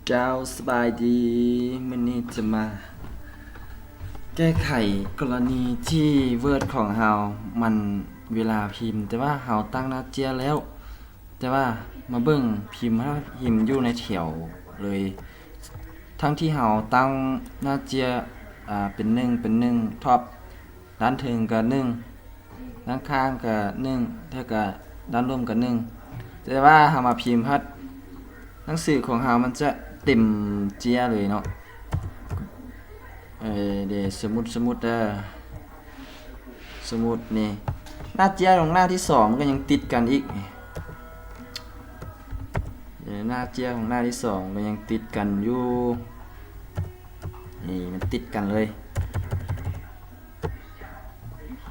ເຈົ້າ ສະບາຍດີ. ມື້ນີ້ຈະມາແກ້ໄຂກໍລະນີທີ່ Word ຂອງເຮົາ ມັນເວລາພິມ ແຕ່ວ່າເຮົາຕັ້ງໜ້າເຈ້ຍແລ້ວ ແຕ່ວ່າມາເບິ່ງພິມ ເຮົາພິມຢູ່ໃນແຖວເລີຍ ທັງທີ່ເຮົາຕັ້ງໜ້າເຈ້ຍ ອາ ເປັນໜຶ່ງ ເປັນໜຶ່ງ ທັອບ ດ້ານເທິງກະໜຶ່ງ ດ້ານຂ້າງກະໜຶ່ງ ແລ້ວກະດ້ານລຸ່ມກະໜຶ່ງ ແຕ່ວ່າເຮົາມາພິມພັດ ໜັງສືຂອງເຮົາມັນຈະເຕັມເຈ້ຍເລີຍເນາະ. ເອີ ເດ ສົມມຸດ ສົມມຸດເດີ ສົມມຸດນີ້ ໜ້າເຈ້ຍຂອງໜ້າທີສອງມັນກະຍັງຕິດກັນອີກ ເອີ ໜ້າເຈ້ຍຂອງໜ້າທີສອງກະຍັງຕິດກັນຢູ່ ນີ້ມັນຕິດກັນເລີຍ.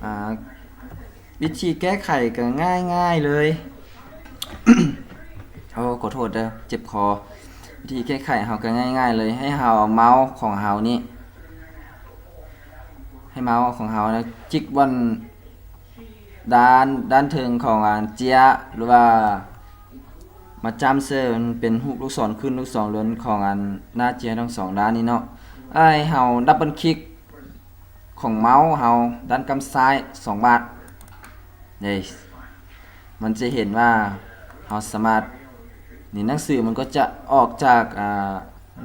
ອາ ວິທີແກ້ໄຂກະງ່າຍໆເລີຍ. ໂອ້ ຂໍໂທດເດີ ເຈັບຄໍ. ວິທີແກ້ໄຂເຮົາກະງ່າຍໆເລີຍ ໃຫ້ເຮົາເອົາເມົາຂອງເຮົານີ້ ໃຫ້ເມົາຂອງເຮົານະ ຈິກບ່ອນດ້ານ ດ້ານເທິງຂອງອັນເຈ້ຍ ຫຼືວ່າມາຈ້ຳໃສ່ມັນເປັນຮູບລູກສອນຂຶ້ນ ລູກສອນລົງຂອງອັນໜ້າເຈ້ຍທັງສອງດ້ານນີ້ເນາະ. ໃຫ້ເຮົາດັບເບິນຄລິກ ຂອງເມົາເຮົາດ້ານກ້ຳຊ້າຍສອງບາດ ເດ ມັນຈະເຫັນວ່າເຮົາສາມາດ ນີ້ໜັງສືມັນກໍຈະອອກຈາກ ອາ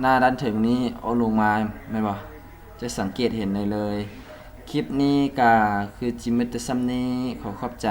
ໜ້າດ້ານເທິງນີ້ເອົາລົງມາແມ່ນບໍ່? ຈະສັງເກດເຫັນໄດ້ເລີຍ. ຄລິບນີ້ກະຄືຊິໝົດແຕ່ສ່ຳນີ້ ຂໍຂອບໃຈ.